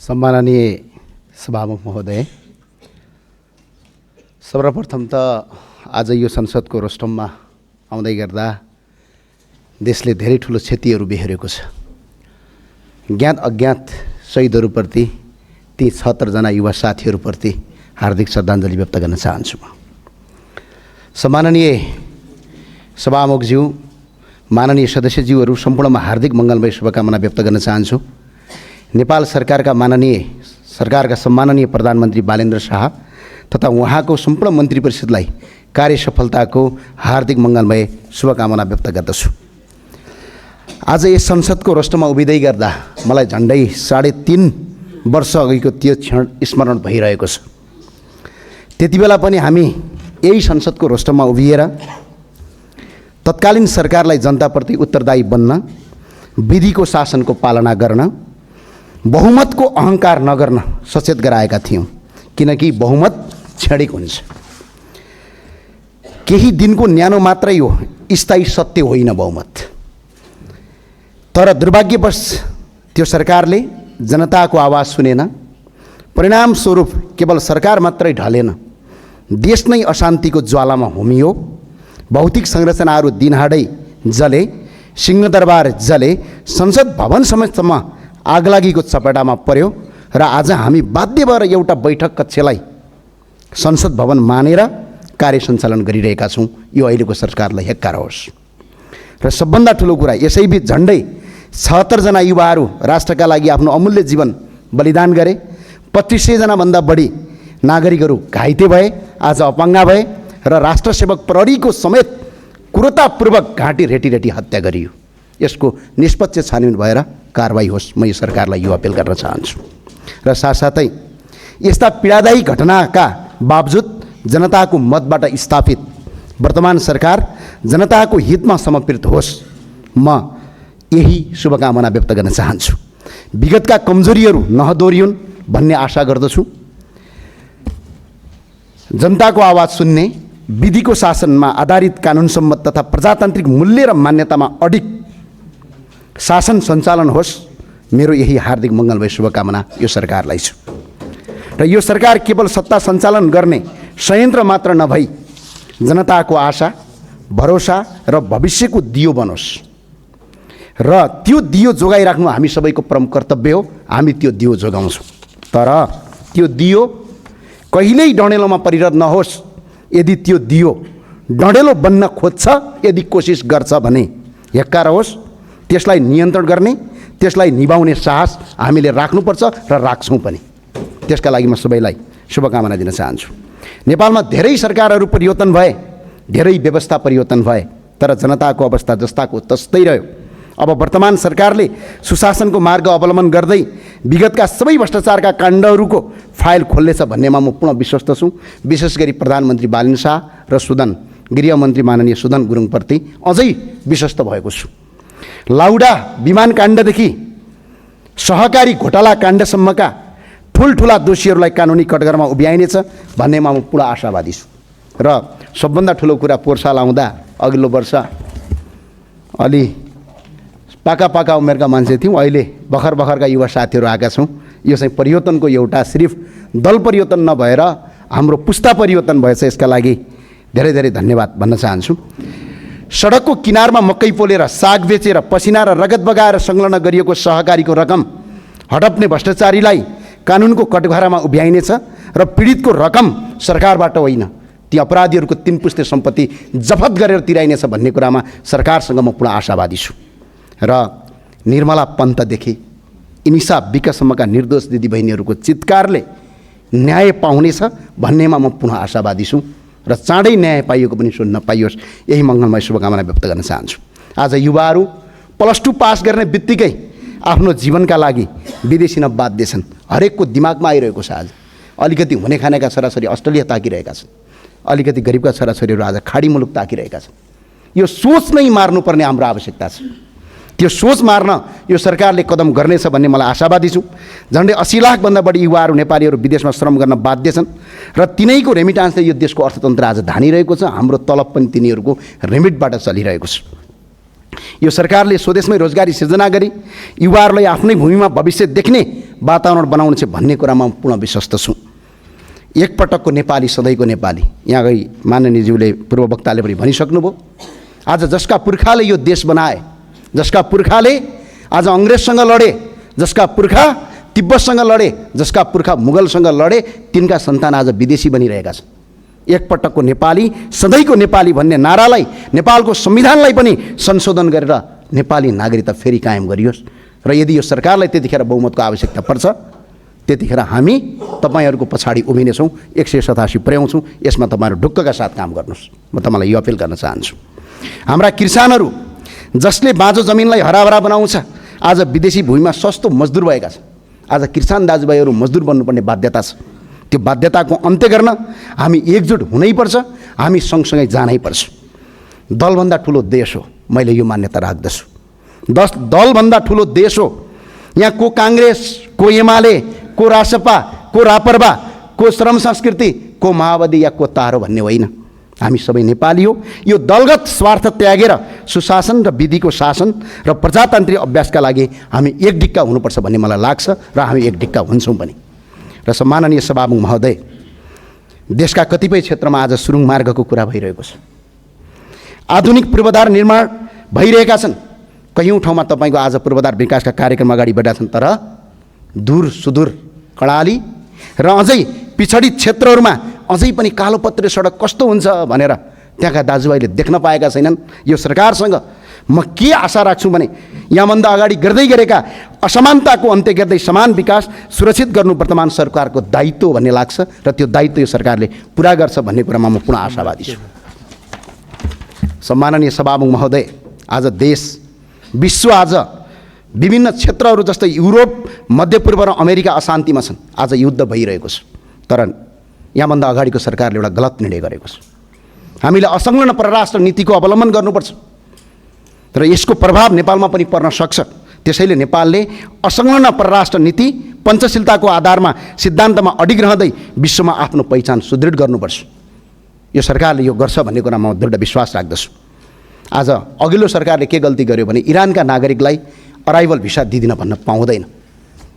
सम्माननीय सभामुख महोदय, सर्वप्रथम त आज यो संसदको रोस्टममा आउँदै गर्दा देशले धेरै ठुलो क्षतिहरू बेहोरेको छ। ज्ञात अज्ञात शहीदहरूप्रति ती 76 जना युवा साथीहरूप्रति हार्दिक श्रद्धाञ्जली व्यक्त गर्न चाहन्छु। सम्माननीय सभामुखज्यू, माननीय सदस्यज्यूहरू सम्पूर्णमा हार्दिक मङ्गलमय शुभकामना व्यक्त गर्न चाहन्छु। नेपाल सरकारका सम्माननीय प्रधानमन्त्री बालेन्द्र शाह तथा उहाँको सम्पूर्ण मन्त्री परिषदलाई कार्य सफलताको हार्दिक मङ्गलमय शुभकामना व्यक्त गर्दछु। आज यस संसदको रोस्टरमा उभिँदै गर्दा मलाई झन्डै 3.5 वर्ष अघिको त्यो क्षण स्मरण भइरहेको छ। त्यति बेला पनि हामी यही संसदको रोस्टरमा उभिएर तत्कालीन सरकारलाई जनताप्रति उत्तरदायी बन्न, विधिको शासनको पालना गर्न, बहुमतको अहङ्कार नगर्न सचेत गराएका थियौँ, किनकि बहुमत क्षणिक हुन्छ। केही दिनको न्यानो मात्रै हो, स्थायी सत्य होइन बहुमत। तर दुर्भाग्यवश त्यो सरकारले जनताको आवाज सुनेन। परिणामस्वरूप केवल सरकार मात्रै ढलेन, देश नै अशान्तिको ज्वालामा होमियो। भौतिक संरचनाहरू दिनहाडै जले, सिंहदरबार जले, संसद भवन समेतसम्म आगलागीको चपेटामा पर्यो र आज हामी बाध्य भएर एउटा बैठक कक्षलाई संसद भवन मानेर कार्य सञ्चालन गरिरहेका छौँ। यो अहिलेको सरकारलाई हेक्कार होस्। र सबभन्दा ठुलो कुरा, यसैबीच झन्डै 76 जना युवाहरू राष्ट्रका लागि आफ्नो अमूल्य जीवन बलिदान गरे। 2500 जनाभन्दा बढी नागरिकहरू घाइते भए, आज अपाङ्गा भए र राष्ट्रसेवक प्रहरीको समेत क्रूरतापूर्वक घाँटी रेटी हत्या गरियो। यसको निष्पक्ष छानबिन भएर कारबाही होस्, म यो सरकारलाई यो अपिल गर्न चाहन्छु। र साथसाथै यस्ता पीडादायी घटनाका बावजुद जनताको मतबाट स्थापित वर्तमान सरकार जनताको हितमा समर्पित होस्, म यही शुभकामना व्यक्त गर्न चाहन्छु। विगतका कमजोरीहरू नहदोरियुन् भन्ने आशा गर्दछु। जनताको आवाज सुन्ने, विधिको शासनमा आधारित कानुन सम्मत तथा प्रजातान्त्रिक मूल्य र मान्यतामा अडिग शासन सञ्चालन होस्, मेरो यही हार्दिक मङ्गलमय शुभकामना यो सरकारलाई छ। र यो सरकार केवल सत्ता सञ्चालन गर्ने संयन्त्र मात्र नभई जनताको आशा, भरोसा र भविष्यको दियो बनोस्। र त्यो दियो जोगाइराख्नु हामी सबैको प्रमुख कर्तव्य हो। हामी त्यो दियो जोगाउँछौँ। तर त्यो दियो कहिल्यै डढेलोमा परिणत नहोस्। यदि त्यो दियो डढेलो बन्न खोज्छ, यदि कोसिस गर्छ भने हेक्कार होस्। त्यसलाई नियन्त्रण गर्ने, त्यसलाई निभाउने साहस हामीले राख्नुपर्छ र राख्छौँ पनि। त्यसका लागि म सबैलाई शुभकामना दिन चाहन्छु। नेपालमा धेरै सरकारहरू परिवर्तन भए, धेरै व्यवस्था परिवर्तन भए, तर जनताको अवस्था जस्ताको तस्तै रह्यो। अब वर्तमान सरकारले सुशासनको मार्ग अवलम्बन गर्दै विगतका सबै भ्रष्टाचारका काण्डहरूको फाइल खोल्नेछ भन्नेमा म पूर्ण विश्वस्त छु। विशेष गरी प्रधानमन्त्री बालेन्द्र शाह र गृहमन्त्री माननीय सुदन गुरुङप्रति अझै विश्वस्त भएको छु। लाउडा विमान काण्डदेखि सहकारी घोटाला काण्डसम्मका ठुल्ठुला दोषीहरूलाई कानुनी कटघरमा उभ्याइनेछ भन्नेमा म पुरा आशावादी छु। र सबभन्दा ठुलो कुरा, पोहोर साल आउँदा अघिल्लो वर्ष अलि पाका उमेरका मान्छे थियौँ, अहिले भर्खरका युवा साथीहरू आएका छौँ। यो चाहिँ परिवर्तनको एउटा सिर्फ दल परिवर्तन नभएर हाम्रो पुस्ता परिवर्तन भएछ। यसका लागि धेरै धेरै धन्यवाद भन्न चाहन्छु। सडकको किनारमा मकै पोलेर, साग बेचेर, पसिना र रगत बगाएर संलग्न गरिएको सहकारीको रकम हडप्ने भ्रष्टाचारीलाई कानुनको कटघरामा उभ्याइनेछ र पीडितको रकम सरकारबाट होइन, ती अपराधीहरूको 3 पुस्ते सम्पत्ति जफत गरेर तिराइनेछ भन्ने कुरामा सरकारसँग म पूर्ण आशावादी छु। र निर्मला पन्तदेखि इनिसा विकसम्मका निर्दोष दिदीबहिनीहरूको चित्कारले न्याय पाउनेछ भन्नेमा म पुनः आशावादी छु। र चाँडै न्याय पाइएको पनि सुन्न पाइयोस्, यही मङ्गलमय शुभकामना व्यक्त गर्न चाहन्छु। आज युवाहरू +2 पास गर्ने बित्तिकै आफ्नो जीवनका लागि विदेशी न बाध्य छन्। हरेकको दिमागमा आइरहेको छ। आज अलिकति हुने खानेका छोराछोरी अस्ट्रेलिया ताकिरहेका छन्, अलिकति गरिबका छोराछोरीहरू आज खाडी मुलुक ताकिरहेका छन्। यो सोच नै मार्नुपर्ने हाम्रो आवश्यकता छ। त्यो सोच मार्न यो सरकारले कदम गर्नेछ भन्ने मलाई आशावादी छु। झन्डै 80 लाखभन्दा बढी युवाहरू नेपालीहरू विदेशमा श्रम गर्न बाध्य छन् र तिनैको रेमिटान्सले यो देशको अर्थतन्त्र आज धानिरहेको छ। हाम्रो तलब पनि तिनीहरूको रेमिटबाट चलिरहेको छ। यो सरकारले स्वदेशमै रोजगारी सिर्जना गरी युवाहरूलाई आफ्नै भूमिमा भविष्य देख्ने वातावरण बनाउनु छ भन्ने कुरामा म पूर्ण विश्वस्त छु। एकपटकको नेपाली सधैँको नेपाली, यहाँ गई माननीयज्यूले पूर्व वक्ताले पनि भनिसक्नुभयो। आज जसका पुर्खाले यो देश बनाए, जसका पुर्खाले आज अङ्ग्रेजसँग लडे, जसका पुर्खा तिब्बतसँग लडे, जसका पुर्खा मुगलसँग लडे, तिनका सन्तान आज विदेशी बनिरहेका छन्। एकपटकको नेपाली सधैँको नेपाली भन्ने नारालाई, नेपालको संविधानलाई पनि संशोधन गरेर नेपाली नागरिकता फेरि कायम गरियोस्। र यदि यो सरकारलाई त्यतिखेर बहुमतको आवश्यकता पर्छ, त्यतिखेर हामी तपाईँहरूको पछाडि उभिनेछौँ, 187 पुर्याउँछौँ। यसमा तपाईँहरू ढुक्कका साथ काम गर्नुहोस्। म तपाईँलाई यो अपिल गर्न चाहन्छु। हाम्रा किसानहरू जसले बाँझो जमिनलाई हराभरा बनाउँछ, आज विदेशी भूमिमा सस्तो मजदुर भएका छन्। आज किसान दाजुभाइहरू मजदुर बन्नुपर्ने बाध्यता छ। त्यो बाध्यताको अन्त्य गर्न हामी एकजुट हुनैपर्छ, हामी सँगसँगै जानैपर्छ। दलभन्दा ठुलो देश हो, मैले यो मान्यता राख्दछु। दलभन्दा ठुलो देश हो। यहाँ को काङ्ग्रेस, को एमाले, को रासपा, को रापरपा, को श्रम संस्कृति, को माओवादी या को तारो भन्ने होइन। हामी सबै नेपाली हो। यो दलगत स्वार्थ त्यागेर सुशासन र विधिको शासन र प्रजातान्त्रिक अभ्यासका लागि हामी एक ढिक्का हुनुपर्छ भन्ने मलाई लाग्छ र हामी एक ढिक्का हुन्छौँ पनि। र सम्माननीय सभामुख महोदय, देशका कतिपय क्षेत्रमा आज सुरुङ मार्गको कुरा भइरहेको छ। आधुनिक पूर्वाधार निर्माण भइरहेका छन्। कयौँ ठाउँमा तपाईँको आज पूर्वाधार विकासका कार्यक्रम अगाडि बढेका छन्, तर दूर सुदूर कर्णाली र अझै पिछडित क्षेत्रहरूमा अझै पनि कालोपत्रे सडक कस्तो हुन्छ भनेर त्यहाँका दाजुभाइले देख्न पाएका छैनन्। यो सरकारसँग म के आशा राख्छु भने यहाँभन्दा अगाडि गर्दै गरेका असमानताको अन्त्य गर्दै समान विकास सुरक्षित गर्नु वर्तमान सरकारको दायित्व भन्ने लाग्छ र त्यो दायित्व यो सरकारले पुरा गर्छ भन्ने कुरामा म पुनः आशावादी छु। सम्माननीय सभामुख महोदय, आज देश विश्व आज विभिन्न क्षेत्रहरू जस्तै युरोप, मध्यपूर्व र अमेरिका अशान्तिमा छन्। आज युद्ध भइरहेको छ, तर यहाँभन्दा अगाडिको सरकारले एउटा गलत निर्णय गरेको छ। हामीले असंलग्न परराष्ट्र नीतिको अवलम्बन गर्नुपर्छ र यसको प्रभाव नेपालमा पनि पर्न सक्छ। त्यसैले नेपालले असंलग्न परराष्ट्र नीति पञ्चशीलताको आधारमा सिद्धान्तमा अडिग रहँदै विश्वमा आफ्नो पहिचान सुदृढ गर्नुपर्छ। यो सरकारले यो गर्छ भन्ने कुरामा म दृढ विश्वास राख्दछु। आज अघिल्लो सरकारले के गल्ती गर्यो भने इरानका नागरिकलाई अराइभल भिसा दिदिन भन्न पाउँदैन,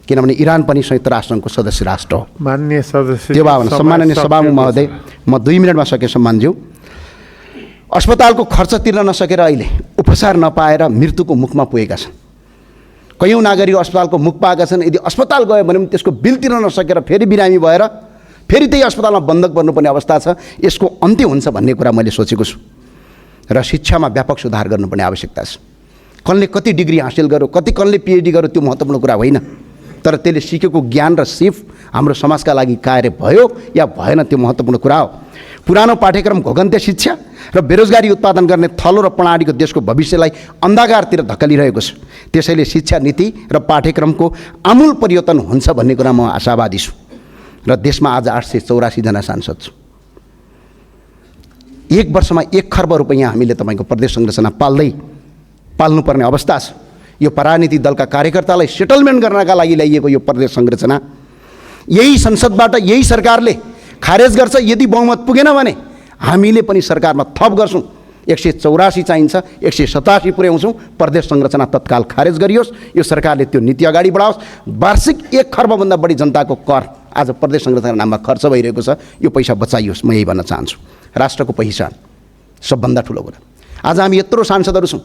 किनभने इरान पनि संयुक्त राष्ट्रसङ्घको सदस्य राष्ट्र हो। माननीय सदस्य, त्यो भावना सम्माननीय सभामुख महोदय, म 2 मिनटमा सके सम्मानज्यू। अस्पतालको खर्च तिर्न नसकेर अहिले उपचार नपाएर मृत्युको मुखमा पुगेका छन्। कयौँ नागरिक अस्पतालको मुख पाएका छन्। यदि अस्पताल गयो भने पनि त्यसको बिल तिर्न नसकेर फेरि बिरामी भएर फेरि त्यही अस्पतालमा बन्धक पर्नुपर्ने अवस्था छ। यसको अन्त्य हुन्छ भन्ने कुरा मैले सोचेको छु र शिक्षामा व्यापक सुधार गर्नुपर्ने आवश्यकता छ। कसले कति डिग्री हासिल गर्यो, कसले पिएचडी गर्यो, त्यो महत्त्वपूर्ण कुरा होइन, तर त्यसले सिकेको ज्ञान र सिप हाम्रो समाजका लागि कार्य भयो या भएन त्यो महत्त्वपूर्ण कुरा हो। पुरानो पाठ्यक्रम घोगन्ते शिक्षा र बेरोजगारी उत्पादन गर्ने थलो र प्रणालीको देशको भविष्यलाई अन्धकारतिर धकेलिरहेको छ। त्यसैले शिक्षा नीति र पाठ्यक्रमको आमूल परिवर्तन हुन्छ भन्ने कुरा म आशावादी छु। र देशमा आज 884 जना सांसद छु। 1 वर्षमा 1 खर्ब रुपैयाँ हामीले तपाईँको प्रदेश संरचना पाल्नुपर्ने अवस्था छ। यो परानीति दलका कार्यकर्तालाई सेटलमेन्ट गर्नका लागि ल्याइएको यो प्रदेश संरचना यही संसदबाट यही सरकारले खारेज गर्छ। यदि बहुमत पुगेन भने हामीले पनि सरकारमा थप गर्छौँ। 184 चाहिन्छ, 187 पुर्याउँछौँ। प्रदेश संरचना तत्काल खारेज गरियोस्। यो सरकारले त्यो नीति अगाडि बढाओस्। वार्षिक 1 खर्बभन्दा बढी जनताको कर आज प्रदेश संरचना नाममा खर्च भइरहेको छ। यो पैसा बचाइयोस्। म यही भन्न चाहन्छु। राष्ट्रको पहिचान सबभन्दा ठुलो कुरा। आज हामी यत्रो सांसदहरू छौँ।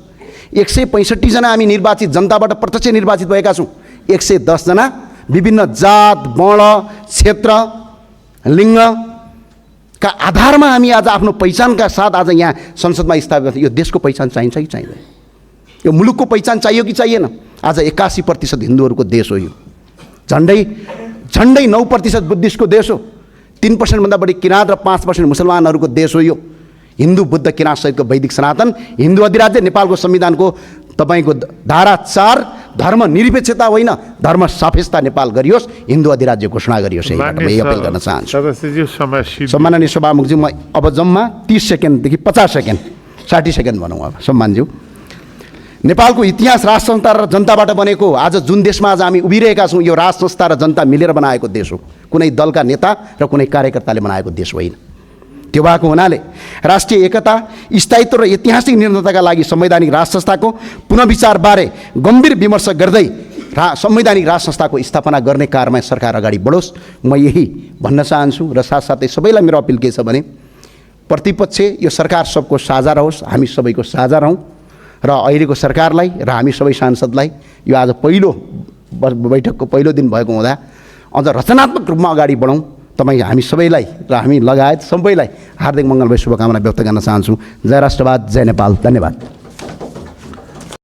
165 जना हामी निर्वाचित जनताबाट प्रत्यक्ष निर्वाचित भएका छौँ। 110 जना विभिन्न जात, वर्ण, क्षेत्र, लिङ्गका आधारमा हामी आज आफ्नो पहिचानका साथ आज यहाँ संसदमा स्थापित गर्छौँ। यो देशको पहिचान चाहिन्छ कि चाहिँदैन? यो मुलुकको पहिचान चाहियो कि चाहिएन? आज 81% हिन्दूहरूको देश हो। यो झन्डै 9% बुद्धिस्टको देश हो। 3% भन्दा बढी किराँत र 5% मुसलमानहरूको देश हो। यो हिन्दू, बुद्ध, किराँत सहितको वैदिक सनातन हिन्दू अधिराज्य नेपालको संविधानको तपाईँको धारा 4 धर्म निरपेक्षता होइन, धर्म सापेक्षता नेपाल गरियोस्, हिन्दू अधिराज्य घोषणा गरियोस्। यही अपिल गर्न चाहन्छु। सम्माननीय सभामुखज्यू, म अब जम्मा 30 सेकेन्डदेखि 50 सेकेन्ड 60 सेकेन्ड भनौँ अब सम्मानज्यू। नेपालको इतिहास राज संस्था र जनताबाट बनेको। आज जुन देशमा आज हामी उभिरहेका छौँ, यो राज संस्था र जनता मिलेर बनाएको देश हो। कुनै दलका नेता र कुनै कार्यकर्ताले बनाएको देश होइन। त्यो भएको हुनाले राष्ट्रिय एकता, स्थायित्व र ऐतिहासिक निर्णयताका लागि संवैधानिक राज संस्थाको पुनर्विचारबारे गम्भीर विमर्श गर्दै संवैधानिक राज संस्थाको स्थापना गर्ने कार्यमा सरकार अगाडि बढोस्, म यही भन्न चाहन्छु। र साथसाथै सबैलाई मेरो अपिल के छ भने प्रतिपक्ष यो सरकार सबको साझा रहोस्, हामी सबैको साझा रहौँ र अहिलेको सरकारलाई र हामी सबै सांसदलाई यो आज पहिलो बैठकको पहिलो दिन भएको हुँदा अझ रचनात्मक रूपमा अगाडि बढौँ। तपाईँ हामी सबैलाई र हामी लगायत सबैलाई हार्दिक मङ्गलमय शुभकामना व्यक्त गर्न चाहन्छु। जय राष्ट्रवाद, जय नेपाल, धन्यवाद।